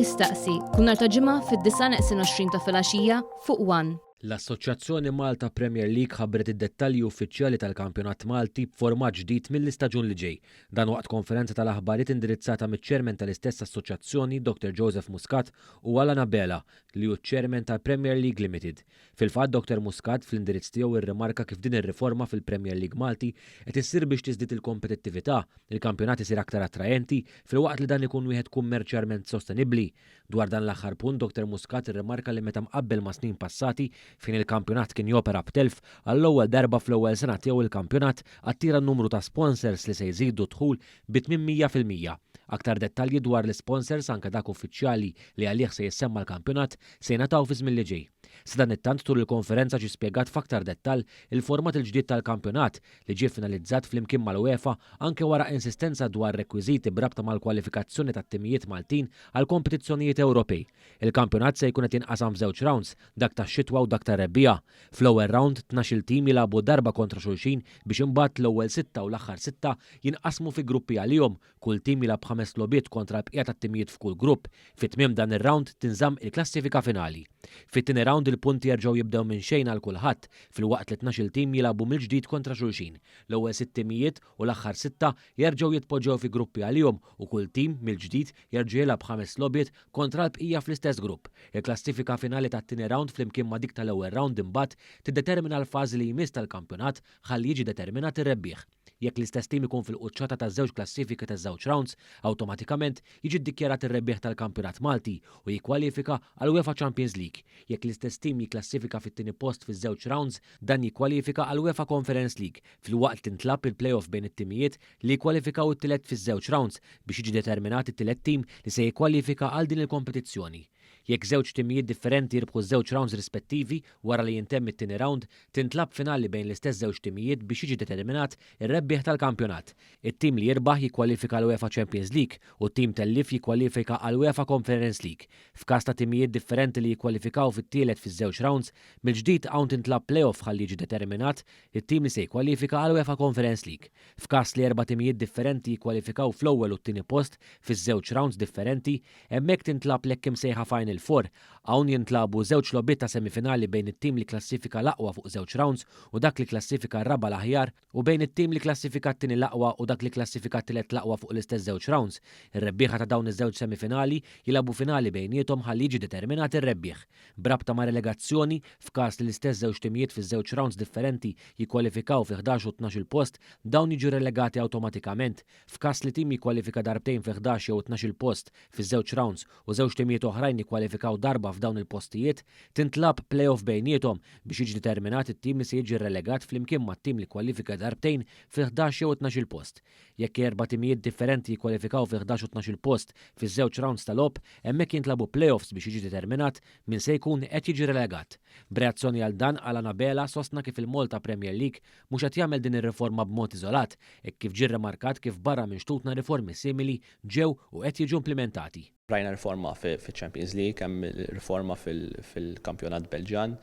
Jistaqsi, kull nhar ta' Ġimgħa fid-9:20 ta' filgħaxija fuq One. L-Assoċjazzjoni Malta Premier League ħabbret id-dettalji uffiċjali tal-kampjonat Malti b'format ġdid mill-istaġun li ġej. Dan waqt konferenza tal-aħbarijiet indirizzata miċ-Chairman tal-istess assoċjazzjoni Dr Joseph Muscat u Alan Abela li hu ċ-Chairman tal-Premier League Limited. Fil-fatt Dr Muscat fl-indirizz tiegħu rrimarka kif din ir-riforma fil-Premier League Malti qed issir biex tiżdied il-kompetittività, il-kampjonat isir aktar attraenti filwaqt li dan ikun wieħed kummerċjarment sostenibbli. Dwar dan l-aħħar punt, Dr Muscat irrimarka li meta mqabbel ma' snin passati fejn il-kampjonat kien jopera b'telf, għall-ewwel darba fl-ewwel sena tiegħu il-kampjonat attira numru ta' sponsors li se jżidu d-dħul bi 800%. Aktar dettalji dwar l-isponsors anke dak uffiċjali li għalih se jissemma l-kampjonat se jingħataw fiż-żmien li ġej. Sadanittant tul il-konferenza ġie spjegat f'aktar dettall il-format il-ġdid tal-kampjonat li ġie finalizzat flimkien mal-UEFA anke wara insistenza dwar rekwiżiti b'rabta mal-kwalifikazzjoni tat-timijiet Maltin għal kompetizzjonijiet Ewropej. Il-kampjonat se jkun qed jinqasam f'żewġ rawnds, dak tax-xitwa u dak tar-rebbiegħa. Fl-ewwel rawnd, 12-il tim jilagħbu darba kontra xulxin biex imbagħad l-ewwel sitta u l-aħħar sitta jinqasmu fi gruppi għalihom. Kull tim jilgħab ħames logħbiet kontra l-bqija tat-timijiet f'kull grupp. Fi tmiem dan ir-rawnd tinżamm il-klassifika finali. Fit-tieni rawnd il-punti jerġgħu jibdew minn xejn għal kulħadd, filwaqt li 12-il tim jilagħbu mill-ġdid kontra xulxin. L-ewwel sitt timijiet u l-aħħar sitta jerġgħu jitpoġġew fi gruppi għalihom u kull tim, mill-ġdid, jerġa' jilgħab ħames logħbiet kontra l-bqija fl-istess grupp. Il-klassifika finali tat-tieni rawnd flimkien ma' dik tal-ewwel rawnd imbagħad tiddetermina l-fażi li jmiss tal-kampjonat ħalli jiġi determinat ir-rebbieħ. Jekk l-istess tim ikun fil-quċċata taż-żewġ klassifiki taż-żewġ rawnds, awtomatikament jiġi ddikjarat ir-rebbieħ tal-kampjonat Malti u jikkwalifika għall-UEFA Champions League. Jekk l-istess tim jikklassifika fit-tieni post fiż-żewġ rawnds, dan jikkwalifika għall-UEFA Conference League, filwaqt li tintlagħab il-play-off bejn it-timijiet li jikkwalifikaw it-tielet fiż-żewġ rawnds biex jiġi determinat it-tielet tim li se jikkwalifika għal din il-kompetizzjoni. Jekk żewġ timijiet differenti jirbħu ż-żewġ rawnds rispettivi wara li jintemm it-tieni rawnd, tintlagħab finali bejn l-istess żewġ timijiet biex jiġi determinat ir-rebbieħ tal-kampjonat. It-tim li jirbaħ jikkwalifika għall-UEFA Champions League u t-tim tellief jikkwalifika għall-UEFA Conference League. F'każ ta' timijiet differenti li jikkwalifikaw fit-tielet fiż-żewġ rawnds, mill-ġdid hawn tintlagħab play-off ħalli jiġi determinat it-tim li se jikkwalifika għall-UEFA Conference League. F'każ li erba' timijiet differenti jikkwalifikaw fl-ewwel u t-tieni post fiż-żewġ rawnds differenti, Hemmhekk tintlagħab l-hekk imsejħa Final Four. Hawn jintlagħbu żewġ logħbiet ta' semifinali bejn it-tim li kklassifika l-aqwa fuq żewġ rawnds u dak li kklassifika r-raba' l-aħjar u bejn it-tim li kklassifika t-tieni l-aqwa u dak li kklassifika t-tielet l-aqwa fuq l-istess żewġ rawnds. Ir-rebbieħa ta' dawn iż-żewġ semifinali jilagħbu finali bejniethom ħalli jiġi determinat ir-rebbieħ. B'rabta ma' relegazzjoni, f'każ li l-istess żewġ timijiet fiż-żewġ rawnds differenti jikkwalifikaw fil-ħdax u t-tnax-il post, dawn jiġu relegati awtomatikament. F'każ li tim jikkwalifika darbtejn fil-ħdax jew it-tnax-il post fiż-żewġ rawnds u żewġ timijiet oħrajn jikkwalifikaw darba f'dawn il-postijiet, tintlagħab play-off bejniethom biex jiġi determinat it-tim li se jiġi relegat flimkien mat-tim li kkwalifika darbtejn fil-ħdax jew it-tnax-il post. Jekk erba' timijiet differenti jikkwalifikaw fil-ħdax u t-tnax-il post fiż-żewġ rawnds ta' logħob, hemmhekk jintlagħbu play-offs biex jiġi determinat min se jkun qed jiġi relegat. B'reazzjoni għal dan, Alan Abela sostna kif il-Malta Premier League mhux qed jagħmel din ir-riforma b'mod iżolat, hekk kif ġie rrimarkat kif barra minn xtutna riformi simili ġew u qed jiġu implimentati. Rajna riforma fiċ-Champions League, hemm riforma fil-kampjonat Belġjan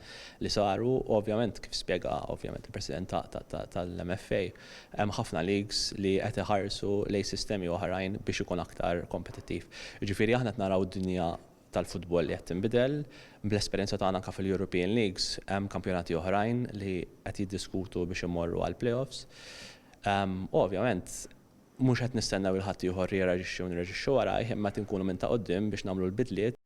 li saru u ovvjament kif spjega ovvjament il-President tal-MFA, hemm ħafna leagues li qed iħarsu lejn sistemi oħrajn biex ikun aktar kompetittiv. Jiġifieri aħna qed naraw dinja tal-futbol li qed tinbidel. Bl-esperjenza tagħna anke fil-European Leagues hemm kampjonati oħrajn li qed jiddiskutu biex imorru għall-playoffs. U ovvjament mhux qed nistennew il ħadd ieħor jirreaġixxi u nirreaġixxu warajh imma qed inkunu minn ta' quddiem biex nagħmlu l-bidliet.